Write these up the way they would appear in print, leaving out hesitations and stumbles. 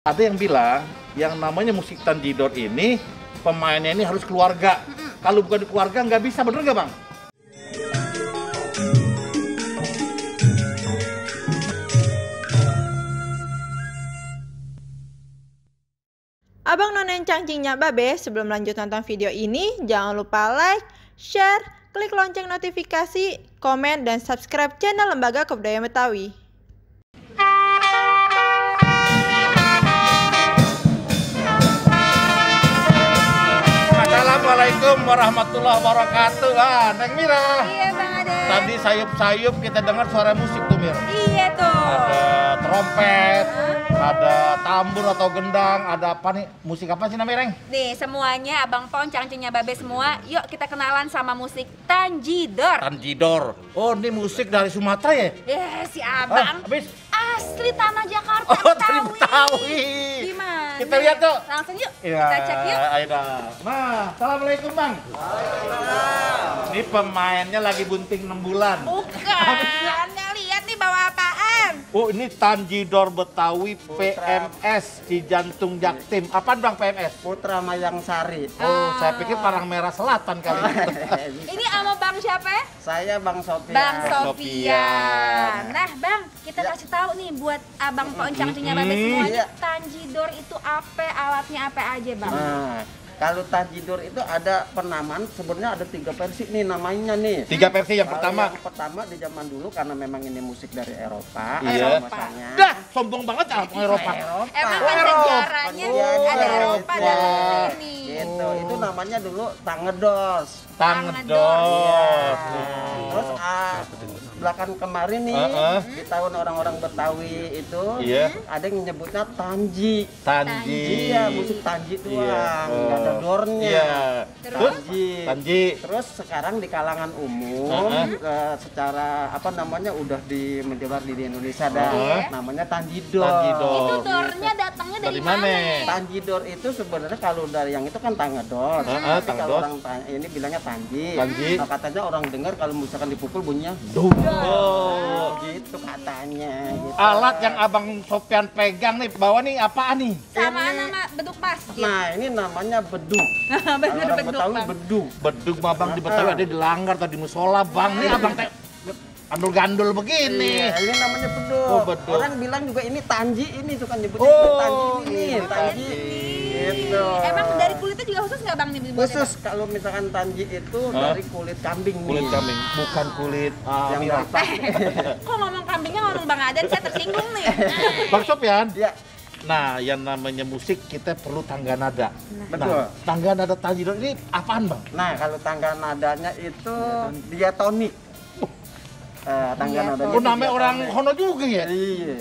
Ada yang bilang yang namanya musik tanjidor ini pemainnya ini harus keluarga. Kalau bukan keluarga nggak bisa, bener nggak bang? Abang nonen cangcingnya babe, sebelum lanjut nonton video ini, jangan lupa like, share, klik lonceng notifikasi, komen, dan subscribe channel Lembaga Kebudayaan Betawi. Assalamualaikum warahmatullahi wabarakatuh. Neng Mira. Iya Bang Ade. Tadi sayup-sayup kita dengar suara musik tuh Mir. Iya tuh. Ada trompet, ada tambur atau gendang, ada apa nih? Musik apa sih namanya, Reng? Nih semuanya Abang Pon, cangcingnya Babe semua. Yuk kita kenalan sama musik tanjidor. Tanjidor. Oh, ini musik dari Sumatera ya? Si Abang Habis? asli tanah Jakarta. Oh, dari Betawi. Gimana? Kita lihat tuh. Langsung yuk, Ya, kita cek yuk. ayo dah. Nah, assalamualaikum bang. Ini pemainnya lagi bunting 6 bulan. Bukan, lihat nih bawa apaan? Oh, ini Tanjidor Betawi PMS di Jantung Jaktim. Apaan bang PMS? Putra Mayang Sari. Oh, saya pikir Parang Merah Selatan kali. Ini sama Bang siapa ya? Saya Bang Sofian. Bang Sofian. Sofian. Nah Bang, kita kasih tahu nih buat Abang Pon, cangcingnya Babe semuanya. Iya. Tanjidor itu apa? Alatnya apa aja Bang? Nah, kalau tanjidor itu ada penamaan, sebenarnya ada 3 versi nih namanya nih. 3 versi. Yang Kalau pertama. yang pertama di zaman dulu karena memang ini musik dari Eropa. Iya. Masanya. Dah, sombong banget ah Eropa. Emang kan Eropa. sejarahnya Oh, ada Eropa Eropa. dalam sini. Gitu. Itu namanya dulu tangedos. Tanggedor. Terus belakang kemarin nih di tahun orang-orang Betawi itu ada yang menyebutnya tanji. Tanji. Iya, musik tanji doang, Iya. nggak ada dornya. Iya. Terus? Tanji. Terus sekarang di kalangan umum secara apa namanya udah menyebar di Indonesia dah. Namanya tanjidor. Tanjidor. Itu dornya datangnya dari Dari mana? mana? Tanjidor itu sebenarnya kalau dari yang itu kan tangedos. Tapi tangedos. kalau orang ini bilangnya tanji. Tanji. Nah, katanya orang dengar kalau misalkan dipukul bunyinya Oh. gitu katanya. Gitu. Alat yang Abang Sofian pegang nih, bawa nih apaan nih? Sama nama beduk masjid. Nah, ini namanya beduk. Bener Kalau orang beduk Betawi Bang. beduk. Beduk mah Bang di Betawi ada di Langgar tadi musola Bang. Nih Abang teh gandul-gandul begini. Iya, ini namanya beduk. Oh, beduk. Orang bilang juga ini tanji, ini tuh kan nyebutnya Oh, tanji ini, ini tanji. Gitu. Emang dari kulitnya juga khusus nggak Bang nih dibuatnya, Khusus kalau misalkan tanji itu dari kulit kambing Kulit nih. kambing, bukan kulit Yang Mira. dari Bang? Kok ngomong kambingnya ngomong Bang Aden, saya tersinggung nih. Bang Sofian. Ya, Nah, yang namanya musik kita perlu tangga nada. betul. Nah, tangga nada tanjidor ini apaan Bang? Nah, kalau tangga nadanya itu diatonik. Tangga nadanya. Oh, namanya diatonik. orang Hono juga ya? Iya.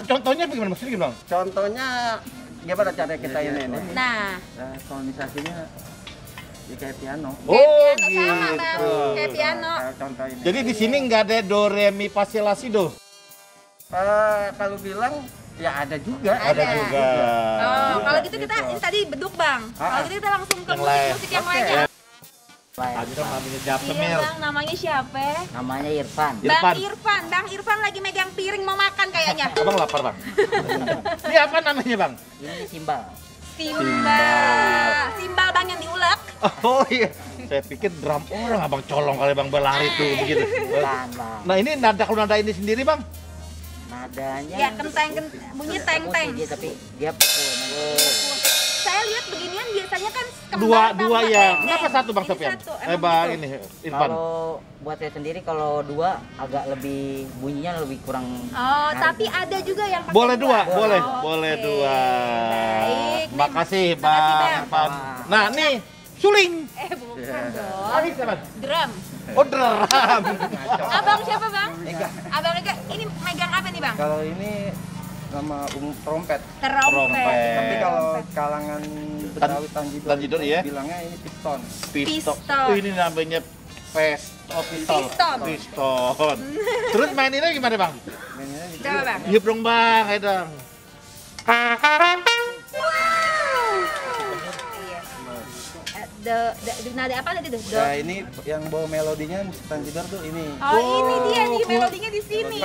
Contohnya bagaimana maksudnya Bang? Contohnya gimana cara kita ini nih? Nah, Kolonisasinya ya kayak piano. Oh, piano sama Bang, kayak piano. Contoh ini. Jadi di sini nggak ada do re mi fa si la si do. Kalau bilang ya ada juga. Ada juga. Oh, kalau gitu kita ini tadi beduk Bang. Kalau gitu kita langsung ke Yang lain. musik yang Oke. lainnya. Tadi kan namanya Japte Iya Mir. Bang, namanya siapa? Namanya Irfan. Bang Irfan. Bang Irfan lagi megang piring mau makan kayaknya. Abang lapar Bang. Ini apa namanya Bang? Ini Simbal. Simbal Bang yang diulek. Oh iya, saya pikir drum orang Abang colong kali Bang berlari tuh begitu. Pelan, Bang. Nah ini nada kalau nada ini sendiri Bang? Nadanya Ya kenteng, bunyi teng-teng. dia, tapi dia pukul. Saya lihat beginian biasanya kan Dua tambah ya. teng-teng. Kenapa satu Bang Ini Sofian? satu, emang Bang gitu. ini Irfan. Kalau buat saya sendiri kalau 2 agak lebih bunyinya lebih kurang. Oh, tapi ada juga yang pakai Boleh 2, boleh, Oh, boleh oke. 2. Baik. Makasih Makasih, Bang Bang. Irfan. Nah nih, suling. Bukan dong. Habis apa? Drum. Oh drum. Abang siapa Bang? Abang Ega. Ini megang apa nih Bang? Kalau ini nama trompet. Trompet. Tapi kalau kalangan Betawi Tanjidor, iya. bilangnya ini piston. Piston. Piston. Oh, ini namanya pistol. Piston. Piston. Terus maininnya gimana Bang? Coba Bang. Yuk dong Bang, ayo dong. Nada apa tadi tuh? Nah, ini yang bawa melodinya musik tanjidor tuh ini. Oh, ini dia nih melodinya di sini.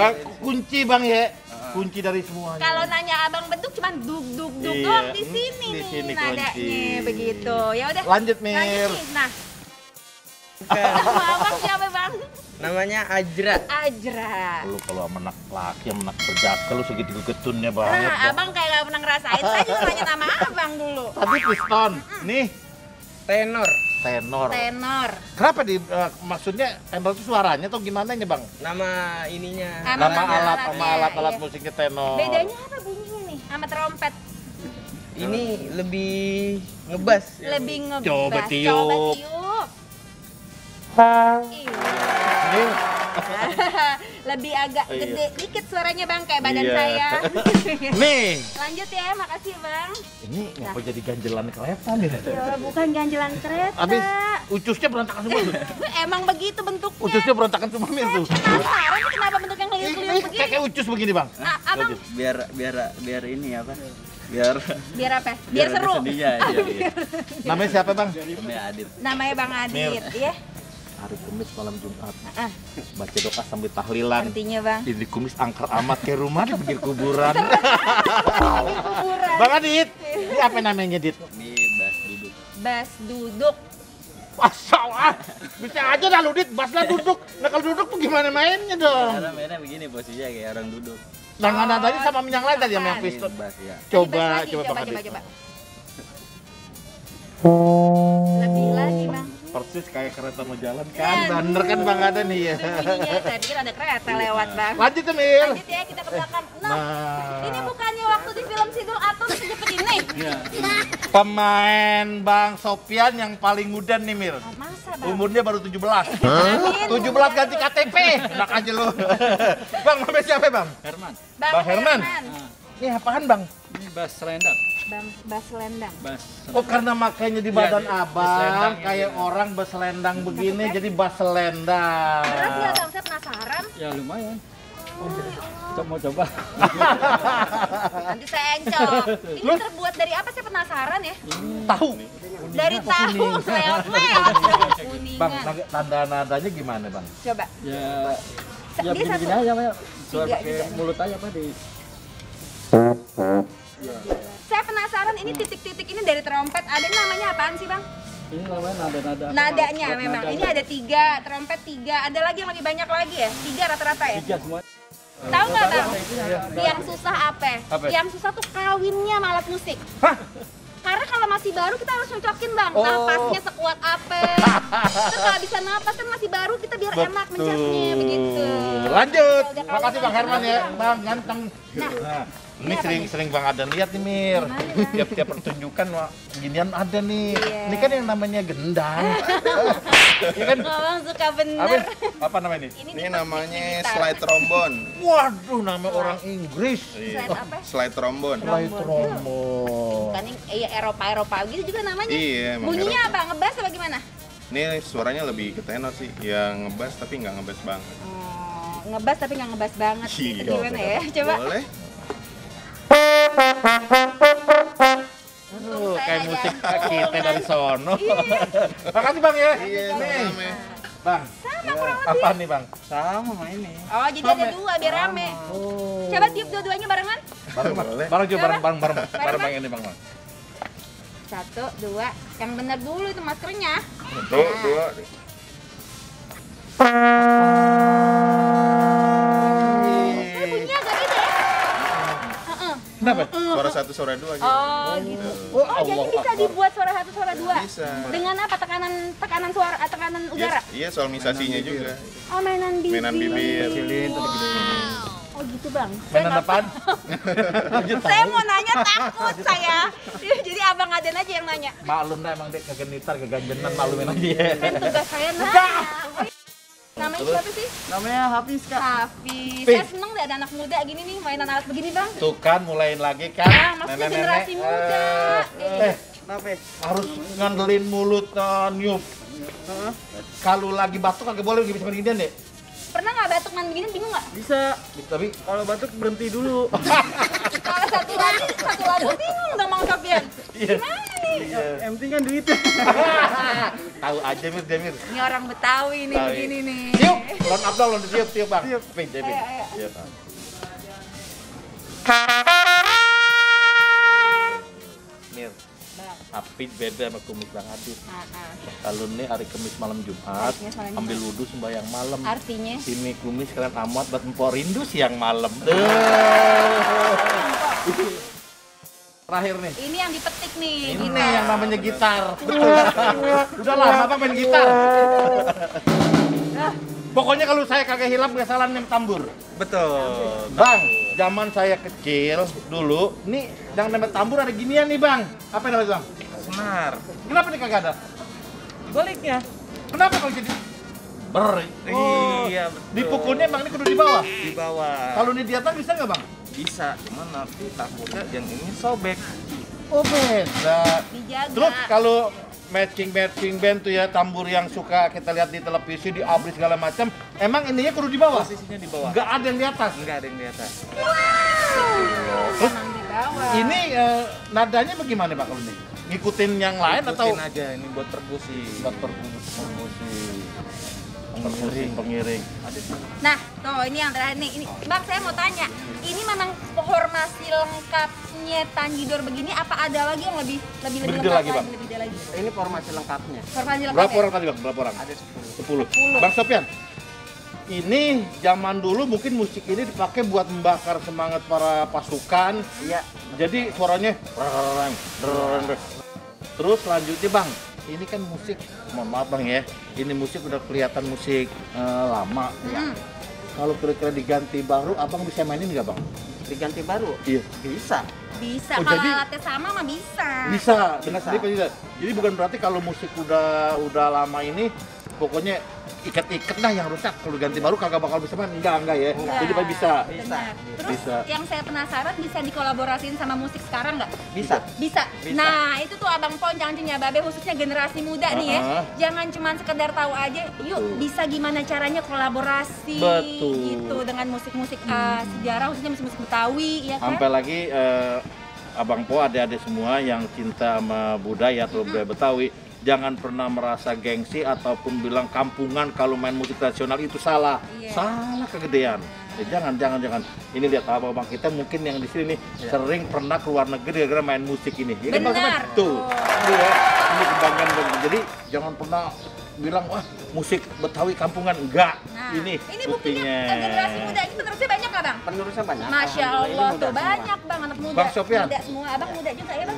Kunci Bang ya. kunci dari semuanya. Kalau nanya abang bentuk cuman duk Iya, doang di sini di nih sini nadanya kunci. begitu. Ya udah. Lanjut, Mir. Lanjut nih. Nah. Nama abang siapa bang? Namanya Ajra. Ajra. Lu kalau sama anak laki, sama anak berjaka lu segitu getunnya banget. Nah, Bang. abang kayak gak pernah ngerasain. Saya juga nanya nama abang dulu. Tadi piston. Nih, Tenor. tenor. Tenor. Kenapa maksudnya tenor itu suaranya atau gimana nya, Bang? Nama ininya. Nama alat sama alatnya, alat-alat iya. musiknya tenor. Bedanya apa bunyinya nih sama trompet? Ini lebih ngebas. Lebih ngebas. Coba tiup. Coba tiup. Iya. Nih, Lebih agak Iya. gede dikit suaranya bang kayak badan Iya. saya. nih. Lanjut ya, makasih bang. Ini ngapa jadi ganjelan kereta nih? Ya bukan ganjelan kereta. Habis ucusnya berantakan semua tuh. Emang begitu bentuknya. Ucusnya berantakan semua, Mir tuh. Penasaran nih kenapa bentuknya ngeliuk-ngeliuk Ini begini? kayak ucus begini, Bang. Ah, abang biar ini apa? Biar biar apa? Biar ada seru. sendinya aja. Iya. Namanya siapa, Bang? Namanya Adit. Namanya Bang Adit, ya. Hari Kamis malam Jumat. Ah, Baca doa sambil tahlilan. artinya bang. Ini kumis angker amat ke rumah di pinggir kuburan. Kuburan. Bang Adit, ini apa namanya, Dit? Ini bass duduk. Bas duduk. Asal bisa aja dah lu, Dit, baslah duduk. Nah kalau duduk tuh gimana mainnya dong? Cara mainnya begini posisinya kayak orang duduk. Nah nggak tadi sama yang lain tadi sama yang Ini pistol. bass ya. Coba, Lagi, coba Bang Adit. coba. Lebih lagi bang. Persis kayak kereta mau jalan kan, bener kan Bang ada nih ya. Itu bunyinya tadi kan ada kereta lewat bang. Lanjut tuh, Mir. Lanjut ya kita ke belakang. Nah, Nah. ini bukannya waktu di film Sidul Atom sejepit ini? Pemain Bang Sofian yang paling muda nih, Mir. Oh, masa bang? Umurnya baru 17. Amin. 17 ganti KTP. Enak aja lu. Bang, namanya siapa, Bang? Herman. Bang Bang Herman. Ini apaan, Bang? Ini bass selendang. Bang Bas Lendang. Bass. Oh, karena makanya di badan Iya, abang selendang kayak ini. orang berselendang begini jadi bas selendang. Berat nggak bang? Saya penasaran. Ya lumayan. Mau coba. Nanti saya encok. Ini terbuat dari apa? Saya penasaran ya. Tahu. Dari tahu selewet. Kuningan. Bang, tanda-nadanya gimana, Bang? Coba. Ya Dia begini-begini satu. aja, Pak. Suara Tiga pakai juga. mulut aja Pak di. Saya penasaran ini titik-titik ini dari trompet. Ada namanya apaan sih bang? Ini namanya nada-nada. Nadanya Buat memang. nadanya. Ini ada 3, trompet 3. Ada lagi yang lebih banyak lagi ya? 3 rata-rata ya? 3 semua. Tahu nggak bang? Yang susah apa? Apa? Yang susah tuh kawinnya sama alat musik. Hah? Karena kalau masih baru kita harus nyocokin bang. Oh. Napasnya sekuat apa? Terus kalau bisa napas kan masih baru kita biar enak mencetnya begitu. Lanjut. Udah kawin Makasih Bang langsung Herman ya. aja. Bang ganteng. Nah, ini Ini apa sering Bang Adan lihat nih, Mir. Tiap-tiap pertunjukan wah, ginian ada nih. Iya. Ini kan yang namanya gendang. Iya kan? Ngomong suka Apa? bener. Apa namanya ini? Ini namanya slide trombone. Waduh, nama orang Inggris. Slide apa? Slide trombone. Slide trombone. Kan iya Eropa gitu juga namanya. Iya, emang Bunyinya Eropa. apa? Ngebas apa gimana? Ini suaranya lebih ke tenor sih, yang ngebas tapi nggak ngebas banget. Oh, ngebas tapi nggak ngebas banget. Iya. Itu gimana ya? Coba. Boleh? Aduh, kayak musik kita dari sono. Makasih Bang ya. Iya, sama-sama. Bang, Sama kurang lebih. apa nih Bang? Sama sama ini. Oh, jadi ada 2 biar rame. Coba tiup dua-duanya barengan. Bareng Boleh. Bareng juga Coba. bareng Bang ini Bang. 1, 2. Yang bener dulu itu maskernya. Tuh, dua. Ini bunyinya agak beda ya? Heeh. Kenapa? Suara 1, suara 2 gitu. Oh, gitu. Oh, Oh, jadi bisa dibuat suara 1, suara 2. Bisa. Dengan apa? Tekanan suara, tekanan udara. Iya, solmisasinya juga. Oh, mainan bibir. Mainan bibir. Oh, gitu, Bang. Mainan apaan? Saya mau nanya takut saya. Jadi Abang Aden aja yang nanya. Maklum dah emang dia kegenitar, keganjenan, maklumin aja ya. Kan tugas saya nanya. Namanya siapa sih? Namanya Hafiz Kak. Hafiz. Pin. Saya seneng deh ada anak muda gini nih mainan alat begini, Bang. Tuh kan mulain lagi kan. Ah, maksudnya generasi muda. Kenapa? Harus ngandelin mulut niup. Kalau lagi batuk kagak boleh bisa beginian deh. Pernah nggak batuk main begini bingung nggak? Bisa. Tapi Kalau batuk berhenti dulu. Kalau satu lagu bingung dong Bang Sofian. iya. Gimana nih? Yang penting kan duit. Tahu aja Mir, Jamir. Ini orang Betawi nih Betawi. begini nih. Tiup, lon up dong, lon tiup Bang. Ayo, Jamir. ayo. Iya, Bang. Mir, tapi beda sama kumis Bang Adit. Kalau ini hari Kamis malam Jumat, ambil wudhu sembahyang malam. Artinya? Ini kumis kalian amat buat empor rindu siang malam. Terakhir nih. Ini yang dipetik nih. Ini yang namanya gitar. Udah lama Bang main gitar. Pokoknya kalau saya kagak hilap gak salah nem tambur. Betul. Bang, zaman saya kecil dulu, nih yang namanya tambur ada ginian nih Bang. Apa namanya Bang? Senar. Kenapa nih kagak ada? Baliknya. Kenapa kalau jadi beri? Iya, betul. Dipukulnya Bang ini kudu di bawah. Di bawah. Kalau ini di atas bisa nggak Bang? Bisa, cuman nanti takutnya yang ini sobek. Oh beda. Dijaga. Terus kalau matching band tuh ya tambur yang suka kita lihat di televisi di abri segala macam, emang ininya kudu di bawah? Posisinya di bawah. Nggak ada yang di atas. Enggak ada yang di atas. Terus ini nadanya bagaimana Pak kalau ini? Ngikutin yang lain atau? Ikutin aja ini buat perkusi. Buat pengiring. Nah, tuh ini yang terakhir nih. Ini Bang, saya mau tanya. Ini memang formasi lengkapnya Tanjidor begini apa ada lagi yang lebih Lebih lengkap lagi, Bang? lebih gede lagi? Ini formasi lengkapnya. Formasi lengkap. Berapa ya? orang tadi Bang? Berapa orang? Ada 10. Bang Sofyan, ini zaman dulu mungkin musik ini dipakai buat membakar semangat para pasukan. Iya. Jadi suaranya terus selanjutnya Bang, ini kan musik, mohon maaf Bang ya, ini musik udah kelihatan musik lama. Ya. Kalau kira-kira diganti baru, Abang bisa mainin nggak Bang? Diganti baru? Iya. Bisa. Bisa, Oh, kalau jadi- alatnya sama mah bisa. Bisa, dengan sendiri bisa. Jadi bukan berarti kalau musik udah lama ini, pokoknya ikat-ikat dah yang rusak. Kalau ganti baru kagak bakal bisa main. Enggak ya. Enggak. Jadi Pak bisa. Benar. Terus Bisa. yang saya penasaran bisa dikolaborasiin sama musik sekarang nggak? Bisa. Bisa. Nah, itu tuh Abang Pon Cangcingnya Babe khususnya generasi muda nih ya. Jangan cuma sekedar tahu aja, yuk bisa gimana caranya kolaborasi Betul. gitu dengan musik-musik sejarah khususnya musik-musik Betawi ya kan? Sampai lagi Abang Po, adik-adik semua yang cinta sama budaya atau budaya Betawi, jangan pernah merasa gengsi ataupun bilang kampungan kalau main musik tradisional itu salah. Iya. Salah kegedean. Jangan. Ini lihat abang-abang kita mungkin yang di sini nih sering pernah keluar negeri gara-gara main musik ini. Ya kan, Bang Sofyan? Benar. Tuh. Ini ya, ini kebanggaan bagi. Jadi jangan pernah bilang wah musik Betawi kampungan, enggak. Nah, ini buktinya buktinya. generasi muda ini penerusnya banyak nggak Bang? Penerusnya banyak. Masya Alhamdulillah, Allah ini muda tuh semua. banyak Bang anak muda. Bang Sofyan. Muda semua, Abang muda juga ya Bang?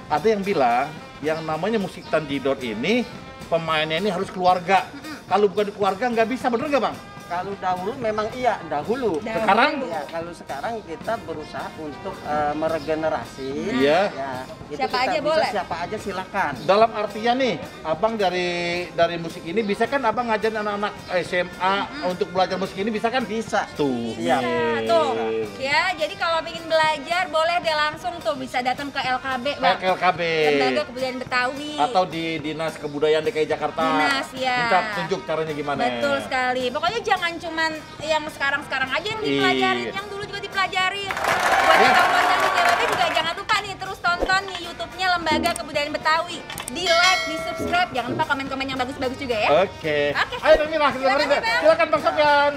Ada yang bilang yang namanya musik Tanjidor ini pemainnya ini harus keluarga. Kalau bukan di keluarga nggak bisa, bener nggak Bang? Kalau dahulu memang iya, dahulu. Sekarang? Ya, kalau sekarang kita berusaha untuk meregenerasi. Iya. Ya, itu Siapa kita aja bisa, boleh? Siapa aja silakan. Dalam artian nih, abang dari musik ini bisa kan abang ngajarin anak-anak SMA untuk belajar musik ini bisa kan? Bisa. Tuh. Iya. Nah, tuh. Ya, jadi kalau ingin belajar boleh deh langsung tuh bisa datang ke LKB Bang. LKB. Lembaga Kebudayaan Betawi. Atau di Dinas Kebudayaan DKI Jakarta. Dinas, ya. Minta tunjuk caranya gimana. Betul sekali. Pokoknya jangan cuman yang sekarang-sekarang aja yang dipelajarin, Iya. yang dulu juga dipelajarin. Buat abang-abang yang Babe juga jangan lupa nih terus tonton nih YouTube-nya Lembaga Kebudayaan Betawi. Di like, di subscribe, jangan lupa komen-komen yang bagus-bagus juga ya. Oke. Oke. Ayo Mira, kita Silakan, Bang. silakan Bang Sofyan.